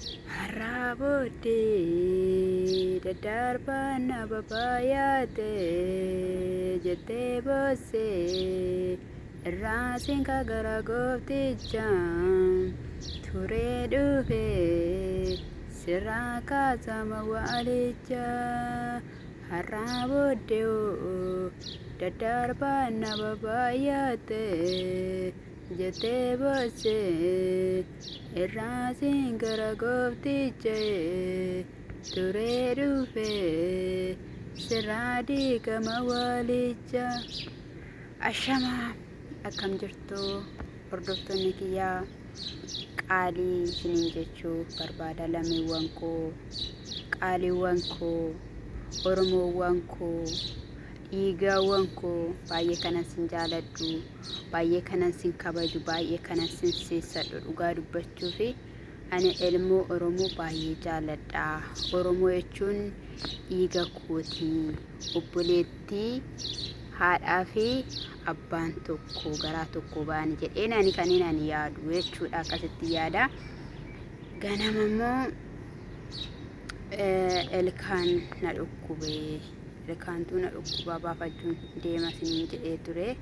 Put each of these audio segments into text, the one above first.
Har'aa booddee daddarbaan na babaayate jettee boossee irraa siinqa gara goofticha turee dhufee sirraa kaasama waalicha. Har'aa booddee daddarbaan na babaayate jettee boossee irraasiin gara goofticha turee dhufee sirraa diigama waalicha. Ashamaa, akkam jirtu hordoftoonni kiyyaa qaalii isiniin jechuu barbaada. Lammiiwwan koo, qaaliiwwan koo, Oromoowwan koo, dhiigaawwan koo, baay'ee kanan sin jaaladhu, baay'ee kanan sin kabaju, baay'ee kanan sin seessadhu. Dhugaa dubbachuu fi ani ilmoo Oromoo baay'ee jaaladha. Oromoo jechuun dhiiga kootii, obboleettii haadhaa fi abbaan tokko garaa tokko ba'ani jedheen ani kanin ani yaadu jechuudha. Akkasitti yaada. Ganama immoo ilkaan na dhukkube, ilkaantuu na dhukkubaa baafachuun deema isiniin jedhee ture.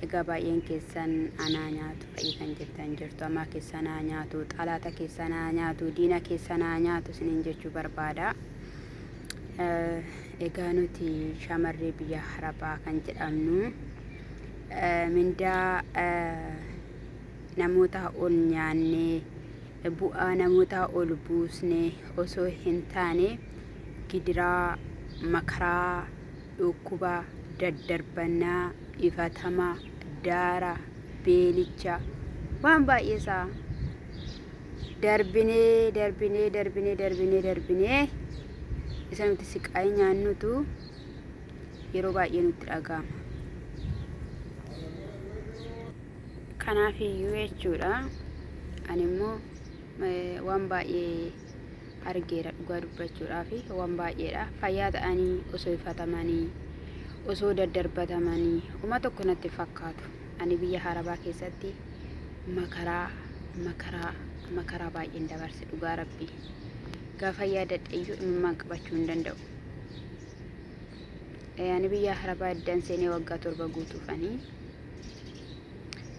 Egaa baay'een keessan anaa nyaatu fa'i kan jettan jirtu. Amaa keessa naa nyaatu, xalaata keessa naa nyaatu, diina keessa naa nyaatu isiniin jechuu barbaada. Egaa nuti shamarree biyya Arabaa kan jedhamnu mindaa namoota ol nyaannee, bu'aa namoota ol buusnee osoo hin taane, gidiraa, makaraa, dhukkuba, daddarbannaa, ifatama, daara, beelicha, waan baay'ee isaa darbinee darbinee darbinee darbinee darbinee isa nuti siqaayii nyaannutu yeroo baay'ee nutti dhaga'ama. Kanaaf iyyuu jechuudha, ani immoo waan baay'ee argeera. Dhugaa dubbachuudhaaf waan baay'eedha. Fayyaa ta'anii osoo ifatamanii, osoo daddarbatamanii uma tokko natti fakkaatu. Ani biyya Arabaa keessatti makaraa makaraa makaraa baay'een dabarse. Dhugaa rabbii gaafa yaadadhe iyyuu imimmaan qabachuu hin danda'u. Ani biyya Arabaa eddan seenee waggaa 7 guutuufanii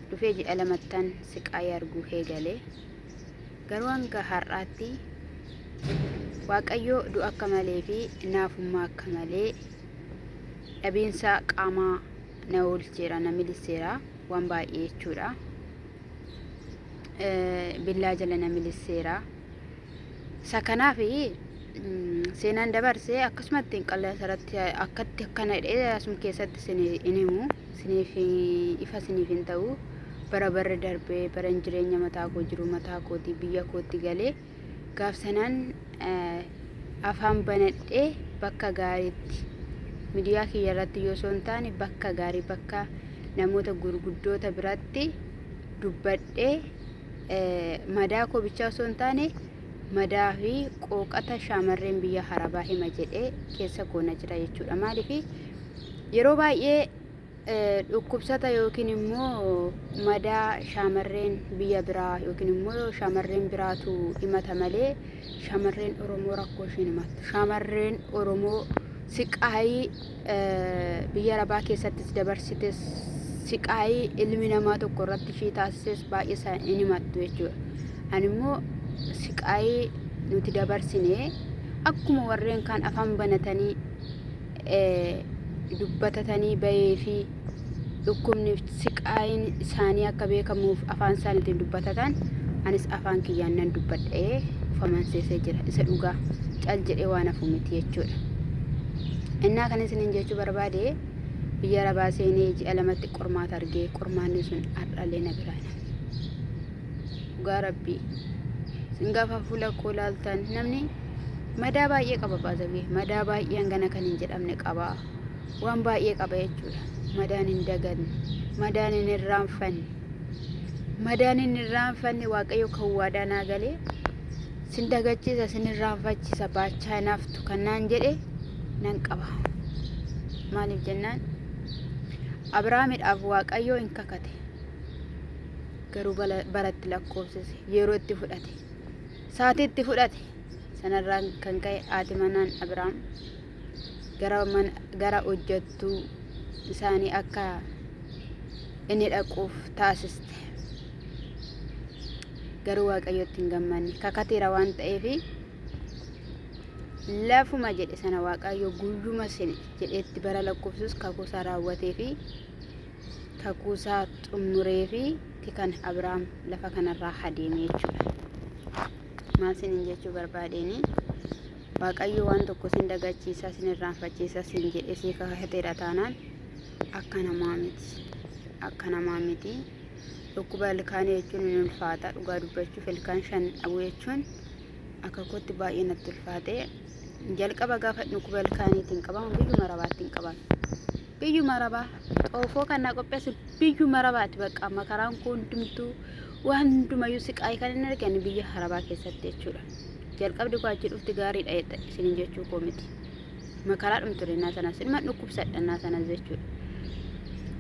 dhufee ji'a lamattan siqaayii arguu eegale. Garuu hanga har'aatti Waaqayyo du'a akka malee fi naafummaa akka malee, dhabiinsa qaamaa na oolcheera, na miliseera waan baay'ee jechuudha. Billaa jala na miliseera. Isa kanaaf seenaan dabarse akkasumatti hin qilleensa irratti akkatti akkana jedhee asuma keessatti isin hin himu, isiniif ifa isiniif hin ta'u. Bara barri darbee bara jireenya mataa koo jiru mataa kootii biyya kootti galee gaaf sanaan afaan banadhee bakka gaariitti miidiyaa kiyya irratti yoo osoo hin taane bakka gaarii, bakka namoota gurguddoota biratti dubbadhee madaa koo bichaa osoo hin taane madaa fi qooqata shaamarreen biyya Arabaa hima jedhee keessa koo na jira jechuudha. Maaliif yeroo baay'ee dhukkubsata yookiin immoo madaa shaamarreen biyya biraa yookiin immoo shaamarreen biraatu himata malee shamarreen Oromoo rakkoo ishiin himattu. Shamarreen Oromoo siqaayii biyya Arabaa keessattis dabarsites, siqaayii ilmi namaa tokko irratti ishii taasises baay'ee isaa hin himattu jechuudha. Ani immoo siqaayii nuti dabarsine akkuma warreen kaan afaan banatanii dubbatatanii bahee fi dhukkubni siqaayiin isaanii akka beekamuuf afaan isaaniitiin dubbatatan, anis afaan kiyyaan nan dubbadhee of amansiisee jira. Isa dhugaa cal jedhee waan hafu miti jechuudha. Innaa kan isiniin jechuu barbaade, biyya Arabaa seenee ji'a 2tti qormaata argee, qormaanni sun har'allee na biraa hin hafne. Dhugaa rabbii. Isin gaafa fuula koo laaltan namni madaa baay'ee qaba, baasawee madaa baay'ee hangana kan hin jedhamne qaba. Waan baay'ee qaba jechuudha. Madaan hin daganne, madaan hin irraanfanne. Madaan hin irraanfanne Waaqayyo kan waadaa naa galee sin dagachiisa, sin irraanfachiisa, baachaa hin haftu kan naan jedhe nan qaba. Maaliif jennaan, Abrahaamidhaaf Waaqayyo hin kakate. Garuu baratti lakkoofsise, yeroo itti fudhate. Saatii itti fudhate. Sanarraan kan ka'e haati manaan Abiraam gara mana gara hojjettuu isaanii akka inni dhaquuf taasiste. Garuu Waaqayyotti hin gammanne. Kakateera waan ta'eef lafuma jedhe sana Waaqayyo guyyuma sin jedheetti bara lakkoofsus kakuusaa raawwatee fi kakuusaa xumuree fi kan Abiraam lafa kanarraa adeeme jechuudha. Maal sinin jechuu barbaadeeni Waaqayyo waan tokko sin dagachiisa sin irraanfachiisa sin jedhe sii kakateera taanaan akka namaa miti. Akka namaa miti. Dhukkuba ilkaanii jechuun hin ulfaata dhugaa dubbachuuf ilkaan shan dhabuu jechuun akka kootti baay'ee natti ulfaate. Jalqaba gaafa dhukkuba ilkaaniitiin qabamu biyyuma arabaatti hin qabame. Biyyuma arabaa xoofoo kan naa qopheesse biyyuma arabaati bakka makaraan koo hundumtuu waan hundumayyuu siqaayii kan hin arganne biyya arabaa keessatti jechuudha. Jalqabdi koo achi dhufti gaariidha isiniin jechuu koo miti. Makaraa dhumtu naa sanas ilma dhukkubsadha naa sanas jechuudha.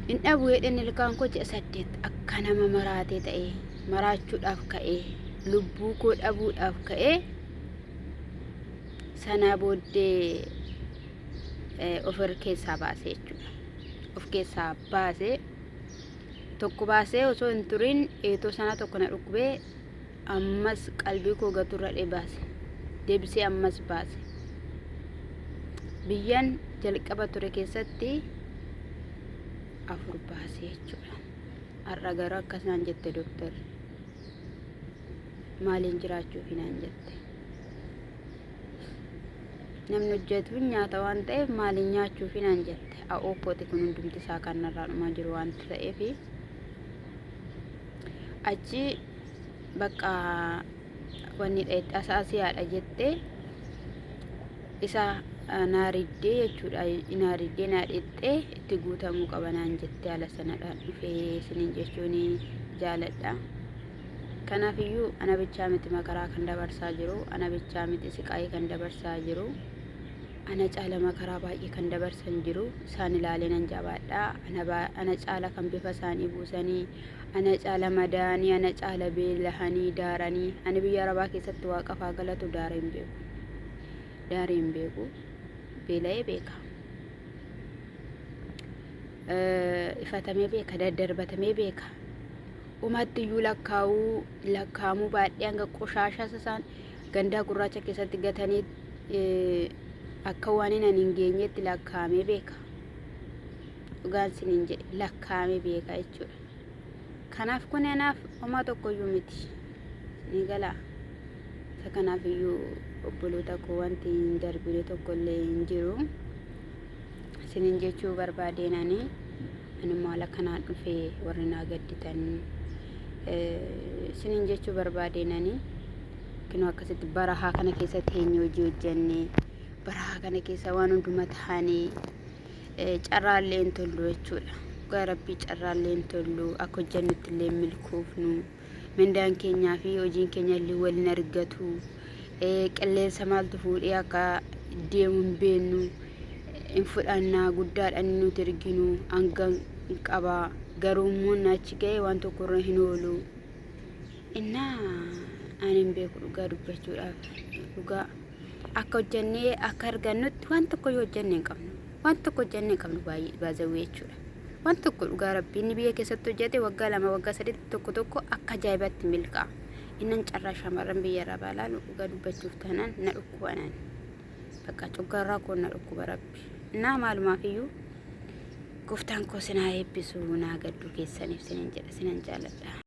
Hin dhabu jedheen ilkaan koo ji'a 8 akka nama maraatee ta'ee maraachuudhaaf ka'ee lubbuu koo dhabuudhaaf ka'ee sanaa booddee of keessaa baasee jechuudha. Of keessaa baasee tokko baasee osoo hin turin eetoo sana tokko na dhukkubee ammas qalbii koo gaturra dhee baase. Deebisee ammas baase. Biyyan jalqaba ture keessatti afur baase jechuudha. Har'a garuu akkas naan jette dooktarri. Maaliin jiraachuufi naan jette. Namni hojjetu nyaata waan ta'eef maaliin nyaachuufi naan jette. A'oo kooti kun hundumti isaa kan narraa dhumaa jiru waan ta'eef achi bakka wanni dha asaasiyaadha jettee isa naariddee jechuudha. Naariddee naa dhixxee itti guutamuu qaba naan jettee haala sanadhaan dhufee isiniin jechuun jaaladha. Kanaafiyyuu ana bichaa miti makaraa kan dabarsaa jiru, ana bichaa miti siqaayii kan dabarsaa jiru, ana caala makaraa baay'ee kan dabarsan jiru. Isaan ilaalee nan jabaadha. Ana caala kan bifa isaanii buusanii, ana caala madaanii, ana caala beelahanii, daaranii. Ani biyya arabaa keessatti waaqaaf haa galatu daaree hin beeku. Daaree hin beeku. Beela'ee beeka. Ifatamee beeka, daddarbatamee beeka. Umatti iyyuu lakkaa'uu lakkaa'amuu baadhee hanga qoshaasha isaan gandaa gurraacha keessatti gatanii akka waan hin hin geenyetti lakkaa'amee beeka. Dhugaan siniin jedhe lakkaa'amee beeka jechuudha. Kanaaf kun anaaf homaa tokkoyyuu miti. Ni galaa. Isa kanaaf iyyuu obboloota koo wanti hin darbine tokkollee hin jiru. Isiniin jechuu barbaadeen ani. Ani immoo haala kanaan dhufee warri naa gadditan isiniin jechuu barbaadeen ani. Kinoo akkasitti barahaa kana keessatti eenyu hojii hojjenne barahaa kana keessa waan hunduma taane carraallee hin tollu jechuudha. Dhugaa rabbii carraallee hin tollu akka hojjennutti illee hin milkoofnu. Mindaan keenyaa fi hojiin keenya illee wal hin argatu. Qilleensa maaltu fuudhee akka deemu hin beeknu. Hin fudhannaa guddaadhaan nuti erginu hanga hin qaba. Garuu immoo inni achi ga'e waan tokko irra hin oolu. Innaa ani hin beeku dhugaa dubbachuudhaaf dhugaa akka hojjennee akka argannutti waan tokko yoo hojjenne hin qabnu. Waan tokko hojjennee hin qabnu baay'ee baazawwee jechuudha. Waan tokko dhugaa rabbii inni biyya keessatti hojjete waggaa 2 waggaa sadiitti tokko tokko akka ajaa'ibaatti milkaa'a. Innan carraa shamarran biyya arabaa ilaalu dhugaa dubbachuuf taanaan na dhukkuba naan. Bakka coggaarraa koo na dhukkuba rabbi. Innaa maalumaaf iyyuu gooftaan koo sinaa eebbisu naa gadduu keessaniif sinin jedha sinan jaaladha.